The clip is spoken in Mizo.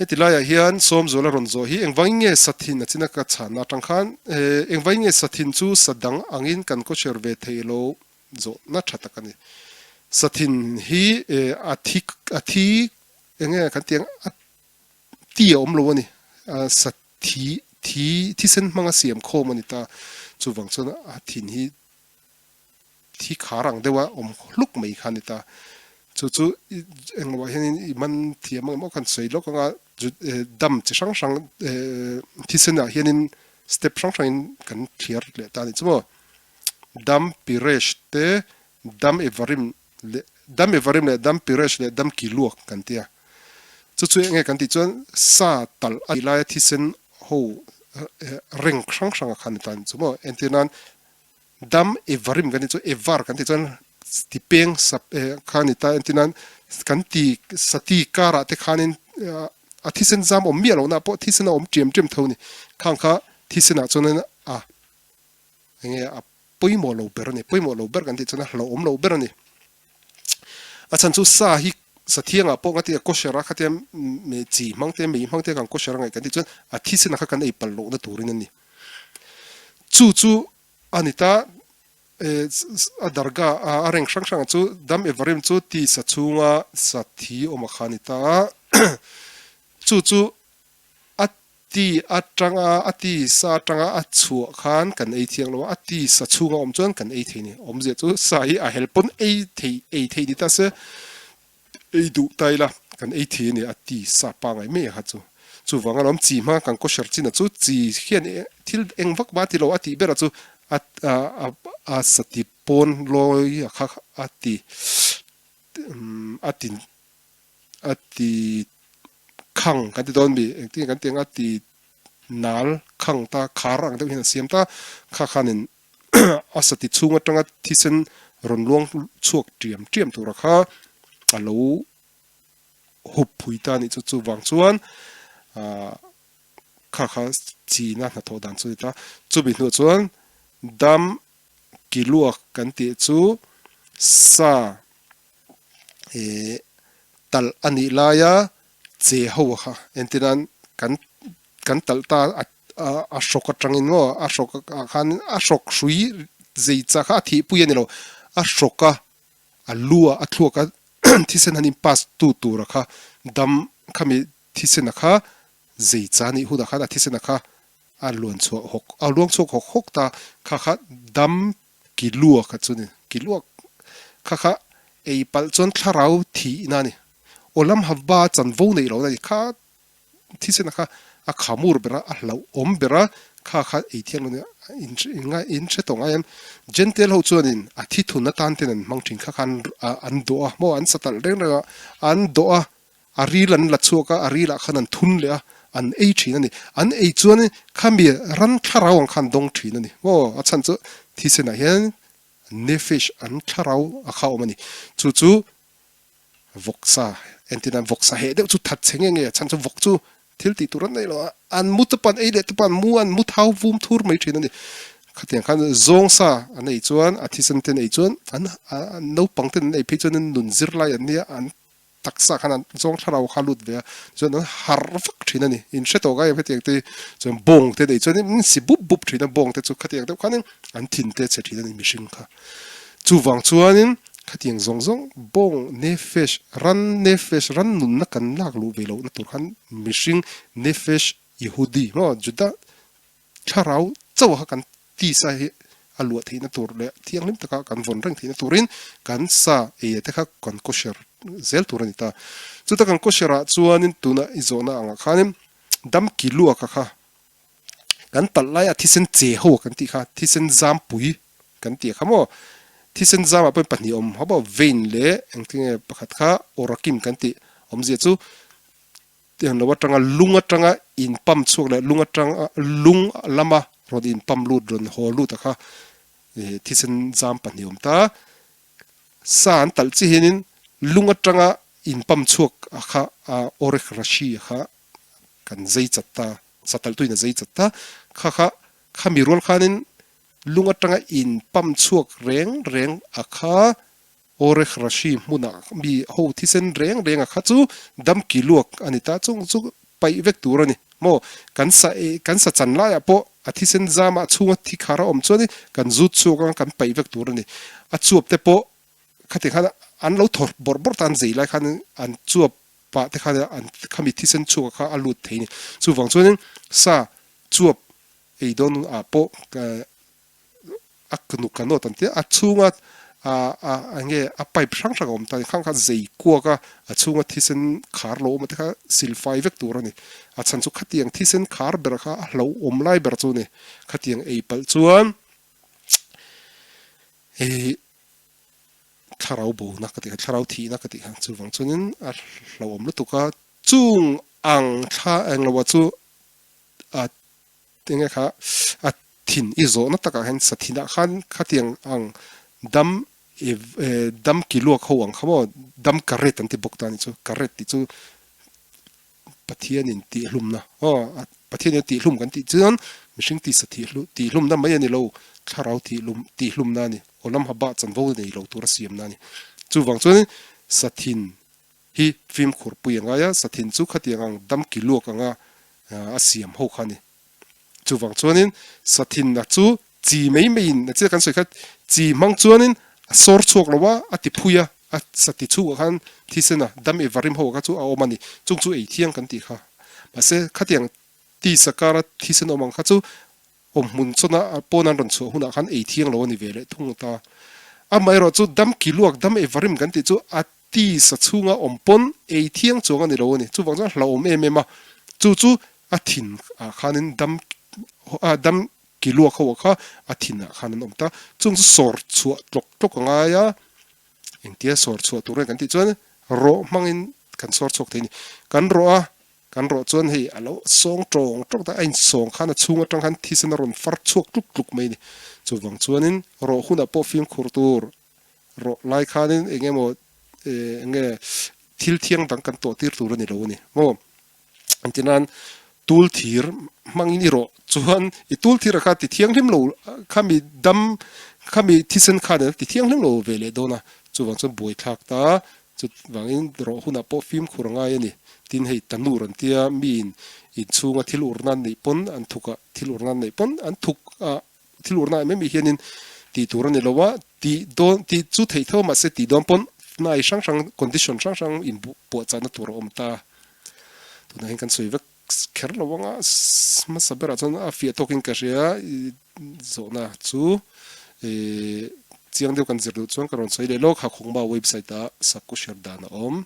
Heti laiah hian Sawmzuala rawn zawh hi engvangin nge Sathin a china ka chhanna atang khan engvangin nge Sathin chu sa dang angin kan kawcher ve thei lo zawhna tha tak a ni. Sathin hi a thi a thi enge kan tih ang a ti a awm lo a ni. Sa thi thi thisen hmanga siam khawm a ni ta. Chuvang chuan a thin hi thi khar ang deuha awm hluk mai kha a ni ta. Chu chu englo ah hianin i man thiam ang emaw kan sawi lawk anga dam chi hrang hrang thisen ah hianin step hrang hrangin kan thliar leh ta a nih chu maw. Dam piresh te dam evarim leh dam evarim leh dam piresh leh dam kiluak kan ti a. Chu chu enge kan tih chuan sa talh a tih laia thisen ho reng hrang hrang a kha a ni ta a nih chu maw. Entir nan Dam evarim kan tih chu evar kan tih chuan ti peng sap kha a ni ta entir nan kan ti sati karah te khanin a thisen zam awm miah lohna pawh thisen a awm ṭiam ṭiam tho a ni. Khang kha thisenah chuanin a enge a pawimawh lo ber a ni. Pawimawh lo ber kan tih chuan a hlauhawm lo ber a ni. A chhan chu sa hi sa thiangah pawh nga tia kosher a khatia chi hmang te mei hmang te kan kosher a ngaih kan tih chuan a thisen a kha kan ei palh lohna turin a ni. Chu chu a ni ta a darga a reng hrang hrang chu dam evarim chu ti sa chhunga sa thi awm a kha a ni ta a. Chu chu a ti atanga a ti sa atanga a chhuah khan kan ei thiang lo a, a ti sa chhunga awm chuan kan ei thei ni. Awmzia chu sa hi a hel pawn ei thei ei thei ni ta se ei duh ta ila kan ei thei a ni a ti sa pangai mai a kha chu. Chuvang alawm chi hma kan kosher chin a chu chi hian thil eng vak va ti lo a tih berah chu a a a sa ti pawn lawi a kha a ti a ti a ti khang kan ti dawn mi engtin kan ti ang a ti nal khang ta khar ang deuh hian a siam ta kha khanin a sati chhung atanga thisen rawn luang chhuak tiam tiam tura kha a lo hup phui ta anih chu chuvang chuan ah kha kha china hnathawh dan chu a ni ta chumi hnuah chuan dam kiluak kan tih chu sa Ih talh a nih laia che ho a kha entir nan kan kan talh ta a a hrawk atangin maw a hrawk ah khan a hrawk hrui zei chah kha a thih pui a ni lo a hrawk a a lu ah a thluak a thisen han in pass tu tur a kha dam khami thisen a kha zei chah a nih hunah khan a thisen a kha a luan chhuah hawk a luang chhuak hawk hawk ta kha kha dam Ki luak a chu ni. Ki luak kha kha ei palh chuan thlarau thihna a ni. Awlam hava chanvo neih lohna a ni. Kha thisen a kha a khamur ber a, a hlauhawm ber a, kha kha ei thiang lo nia. In hre tawh ngai em? Gentile ho chuanin a thi thun atan ten an hmang thin. Kha kha an dawh a, maw an satalh reng reng a, an dawh a, a ril an la chhuak a, a rilah khan an thun leh a, an ei thin a ni. An ei chuan khami ran thlarau ang khan dawng thin a ni. Maw a chhan chu thisenah hian nefesh an thlarau a kha awm a ni. Chu chu vawksa entir nan vawksa heh deuh chu that chhe nge nge a chhan chu vawk chu thil tih tur an nei lo a, an mu te pawh an ei leh te pawh an mu an mu thau vum thur mai thin a ni. Khatiang khan zawngsa an ei chuan a thisen ten ei chuan an naupang ten an ei phei chuan an nun zirlai an nia an Taksa khan an zawng thlarau kha lut ve a, tichuan an harh vak thin a ni. In hre tawh ngai em hetiang te hi, chuan bawng te nei chuan in si bup bup thin a, bawng te chu khatiang deuh khanin an thin te chhe thin a ni mihring kha. Chuvang chuanin khatiang zawng zawng bawng nefesh, ran nefesh, ran nunna kan lak luh ve lohna tur khan mihring nefesh Yehudi maw Juda thlarau chauh kha kan tisa hi a luah theihna tur leh thianghlim taka kan vawn reng theihna turin kan sa ei te kha kan kosher zel tur a ni ta. Chuta kan kosher ah chuanin tuna i zawhna angah khanin dam ki luaka kha kan talh lai a thisen che ho kan tih kha thisen zam pui kan tih kha maw thisen zam ah pawhin pahnih awm hauh a vein leh engtinge pakhat kha orakim kan tih awmzia chu Tiang lo atanga lung atanga in pump chhuak leh lung atanga lung lama rawn in pump lut rawn haw lut a kha thisen zam pahnih awm ta. Sa an talh chi hianin lung atanga in pump chhuak a kha Orek Rashi a kha kan zei chat ta, sa talhtuin a zei chat ta. Kha kha khami rual khanin lung atanga in pump chhuak reng reng a kha Orech Rashi hmunah mi ho thisen reng reng a kha chu dam ki luak a ni ta. Chung chu paih vek tur a ni. Maw, kan sa ei, kan sa chan laiah pawh a thisen zamah chhunga thi khar a awm chuanin kan zut chhuak anga kan paih vek tur a ni. A chuap te pawh khatiang khan an lo thaw bawrh bawrh ta an zei lai khan an chuap pah te khan an khami thisen chhuak kha a lut thei a ni. Chuvang chuanin sa chuap ei dawn ah pawh a nuk a nawt an tia, a chhunga a eng nge a pipe hrang hrang a awm ta a ni, khang kha zei kuak a, a chhunga thisen khar lo awm a te kha silfai vek tur a ni, a chhan chu khatiang thisen khar ber kha a hlauhawm lai ber chu a ni, khatiang ei palh chuan ih thlarau bona ka tih kha, thlarau thihna ka tih kha, chuvang chuanin a hlauhawm lutuk a, chung ang thla englo ah chu a. Enge kha a thin i zawhna takah hian sathinah khan khatiang ang dam dam ki luak ho ang kha maw dam karet an ti bawk ta a nih chu karet tih chu Pathianin tihhlumna aw Pathianin a tihhlum kan tih chuan mihring tisa tihhlumna mai a ni lo thlarau tihhlum tihhlumna a ni awlam ha bah chanvo nei lo tura siamna a ni chuvang chuanin sathin hi fimkhur pui a ngai a, sathin chu khatiang ang dam ki luak anga a siam ho kha a ni. Chuvang chuanin sathinna chu chi mai maiin a chiah kan sawi kha chi hmang chuanin a sawr chhuak lo a, a ti phui a, a sati chhungah khan thisen a dam ei varim ho kha chu a awm a ni. Chung chu ei thiang kan tih kha. Mahse khatiang tisa kara thisen awm ang kha chu Awm hmun chawna pawn an rawn chhuah hunah khan ei thiang lo a ni ve leh thung ta. Amaherawh chu dam ki luak, dam ei varim kan tih chu a tisa chhunga awm pawn ei thiang chuang a ni lo a ni. Chuvang chuan hlauhawm em em a, chu chu a thin ah khanin dam a dam ki luak ho ah kha a thin ah khan an awm ta. Chung chu sawr chhuah tlawk tlawk a ngai a, engtia sawr chhuah tur nge kan tih chuan rawh hmangin kan sawr chhuak thei a ni. Kan rawh a Kan rawh chuan hei a lo sawng tawng tawng ta, a insawng khan a chhung atang khan thisen a rawn far chhuak tluk tluk mai a ni. Chuvang chuanin rawh hunah pawh fimkhur tur rawh lai khanin eng emaw eng nge thil thiang dang kan tawh tir tur a ni lo a ni maw? Engtinan tul thir hmangin i rawh chuan i tul thir a kha ti thianghlim lo khami dam khami thisen khan a ti thianghlim lo ve leh dawn a, chuvang chuan buaithlak ta Chuvangin rawh hunah pawh fimkhur a ngai a ni. Tin, hei tanur an tia, miin inchhunga thil urna an neih pawn an thuk a, thil urna an neih pawn an thuk a, thil urna em em hi hianin tih tur a ni lo a, tih dawn tih chu theih tho mahse tih dawn pawn hnai hrang hrang condition hrang hrang inpuahchahna tur a awm ta. Tunah hian kan sawi vek kher lo anga hmasa berah chuan a fiah tawkin ka hria zawhna chu chiang deuh kan zir duh chuan ka rawn sawi leh lawk Hakhawngma website ah sakku share dan a awm.